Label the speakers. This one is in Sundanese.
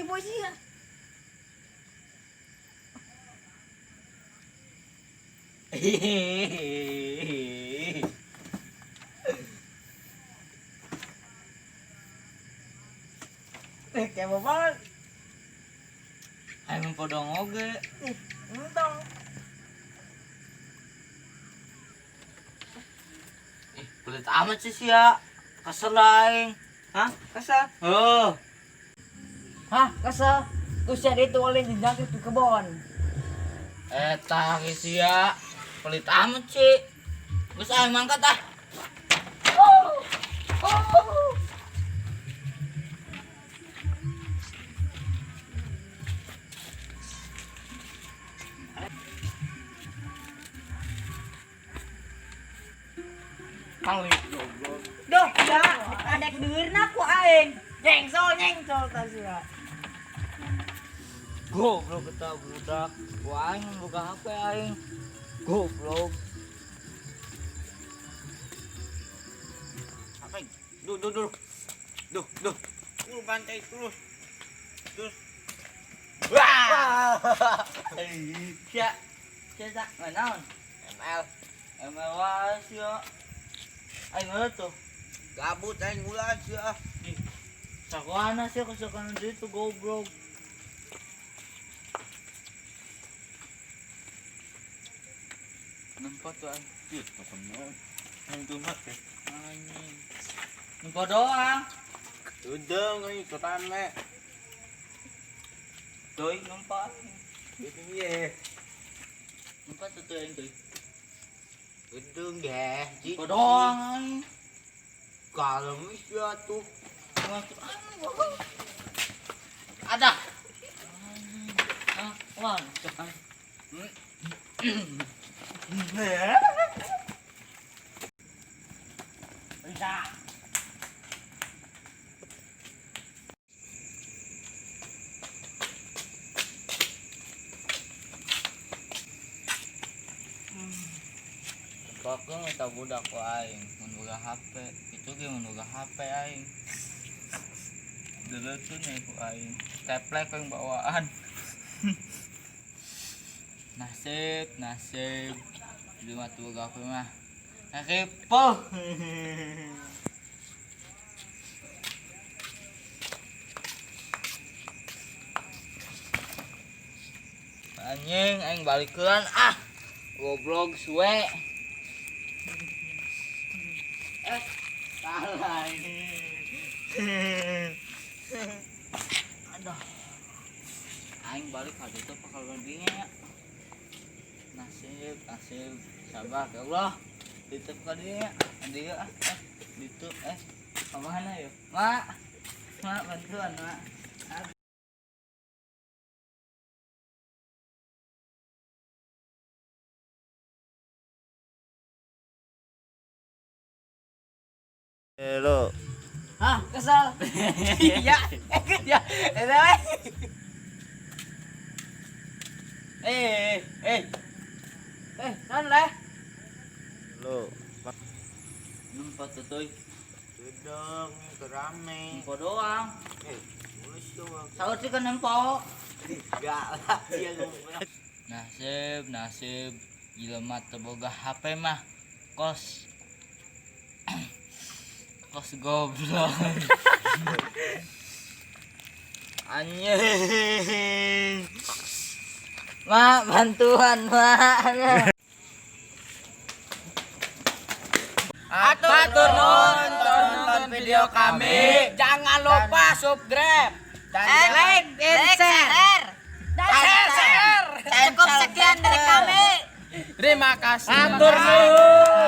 Speaker 1: Nipu sia. Eh, kepo banget.
Speaker 2: Aing podong oge.
Speaker 1: Ih, entong.
Speaker 2: Ih, pelit amat sih sia. Kesel aing.
Speaker 1: Hah? Kesel?
Speaker 2: Heuh.
Speaker 1: Hah, kesel. Terus ya itu oleh jejak di kebon.
Speaker 2: Eta ge sia. Pelit amat sih. Geus aing mangkat ah.
Speaker 1: Oh.
Speaker 2: Kali goblok.
Speaker 1: Duh, ya, adek deurna ku aing. Nyengsol, nyengsol tas sia.
Speaker 2: Goblok eta budak. Ku aing boga HP aing. Goblok.
Speaker 3: Apa ini? Duh, duh, duh. Duh, duh. Lu bantai terus. Terus.
Speaker 2: Wah. Sia. Sia tak naon?
Speaker 3: ML.
Speaker 2: ML wae sia. Aing mah tuh.
Speaker 3: Gabut aing ulah sia.
Speaker 2: Ih, sakuana sia kesukaan itu goblok. Nempat tuh aing.
Speaker 3: Ih, pokoknya. Aing tuh mah.
Speaker 2: Anjing. Nempat doang.
Speaker 3: Udah aing rame.
Speaker 2: Tuh, nempat.
Speaker 3: Itu ye.
Speaker 2: Nempat tuh tuh aing tuh.
Speaker 3: Gedung deh.
Speaker 2: Nempat doang aing.
Speaker 3: Kalau sia tuh.
Speaker 2: Masuk aing goblok. Ada. Ah, wah,
Speaker 1: Bisa.
Speaker 2: Pokoknya eta budak ku aing mun boga HP, itu ge mun boga HP aing. Deleutkeun we ku aing. Teplek yang bawaan. Nasib, nasib. Di mah tuh boga HP mah. Ripuh. Anjing, aing balikeun ah. Goblok suwe. Eh, salah ini. Aduh. Aing balik ka ditu bakal dinya ya. Nasib, nasib. Sabar ya Allah. Ditutup ka dinya. Dieu ah. Eh, ditu eh. Ka mana ya? Mak. Mak bantuan, Mak.
Speaker 3: Halo.
Speaker 1: Hah, kesel. Iya, ya. Eta we.
Speaker 2: Eh, eh.
Speaker 1: Eh, naon leh?
Speaker 3: Halo.
Speaker 2: Nempat tuh.
Speaker 3: Gedung rame.
Speaker 2: Nempo doang.
Speaker 3: Eh, mulus doang.
Speaker 2: Saur sih kan nempo.
Speaker 3: Enggak lah sia goblok.
Speaker 2: Nasib, nasib. Jelema teu boga HP mah. Kos. Kos goblok. Anjing. Mak, bantuan, Mak.
Speaker 3: Atur nuhun tonton video kami.
Speaker 1: Jangan lupa subscribe, like, and share.
Speaker 3: Share.
Speaker 4: Cukup sekian dari kami.
Speaker 3: Terima kasih.
Speaker 1: Atur nuhun.